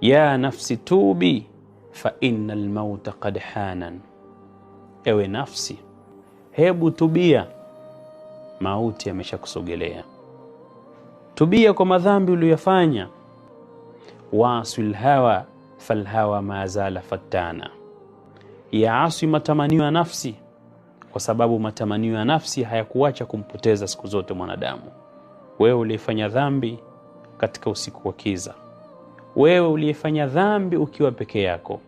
Ya nafsi tubi fa inna almauta qad hanan, ewe nafsi, hebu tubia, mauti yameshakusogelea. Tubia kwa madhambi uliyoyafanya. Wasil hawa falhawa ma zala fattana, yaasi matamanio ya nafsi, kwa sababu matamanio ya nafsi hayakuacha kumpoteza siku zote mwanadamu. Wewe uliyefanya dhambi katika usiku wa kiza, wewe uliyefanya dhambi ukiwa peke yako,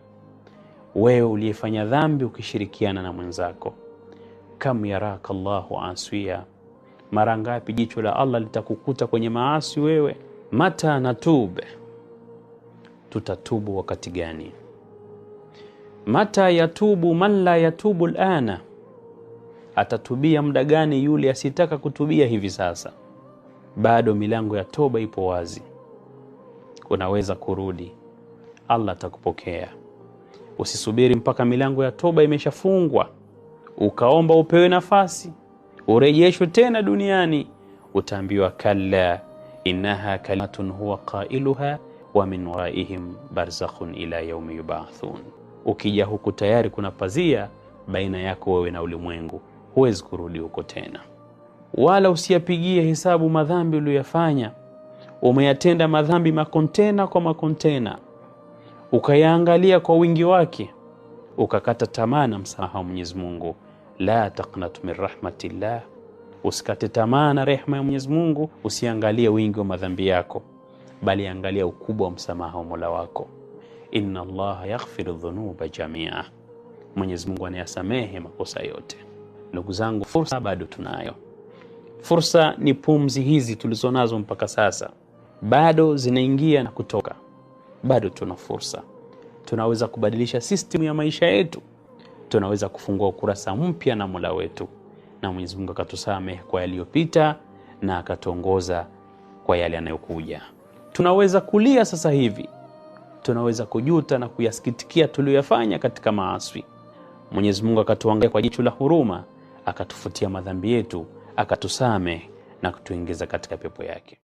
wewe uliyefanya dhambi ukishirikiana na mwenzako, kam yaraka Allahu aswiya, mara ngapi jicho la Allah litakukuta kwenye maasi wewe. Mata natube, tutatubu wakati gani? Mata yatubu man la yatubu alana, atatubia muda gani yule asitaka kutubia hivi sasa? Bado milango ya toba ipo wazi, unaweza kurudi, Allah atakupokea. Usisubiri mpaka milango ya toba imeshafungwa ukaomba upewe nafasi urejeshwe tena duniani. Utaambiwa kalla innaha kalimatun huwa qailuha wa min waraihim barzakhun ila yaumi yubathun. Ukija huku tayari kuna pazia baina yako wewe na ulimwengu, huwezi kurudi huko tena. Wala usiyapigie hesabu madhambi uliyoyafanya. Umeyatenda madhambi makontena kwa makontena, ukayaangalia kwa wingi wake, ukakata tamaa na msamaha wa Mwenyezi Mungu. La taqnatu min rahmatillah, usikate tamaa na rehma ya Mwenyezi Mungu. Usiangalie wingi wa madhambi yako, bali angalia ukubwa wa msamaha wa Mola wako. Inna Allaha yaghfiru dhunuba jamia, Mwenyezi Mungu anayasamehe makosa yote. Ndugu zangu, fursa bado tunayo. Fursa ni pumzi hizi tulizonazo mpaka sasa, bado zinaingia na kutoka, bado tuna fursa. Tunaweza kubadilisha system ya maisha yetu, tunaweza kufungua ukurasa mpya na Mola wetu, na Mwenyezi Mungu akatusamehe kwa yaliyopita na akatuongoza kwa yale yanayokuja. Tunaweza kulia sasa hivi, tunaweza kujuta na kuyasikitikia tuliyoyafanya katika maasi. Mwenyezi Mungu akatuangalia kwa jicho la huruma, akatufutia madhambi yetu, akatusamehe na kutuingiza katika pepo yake.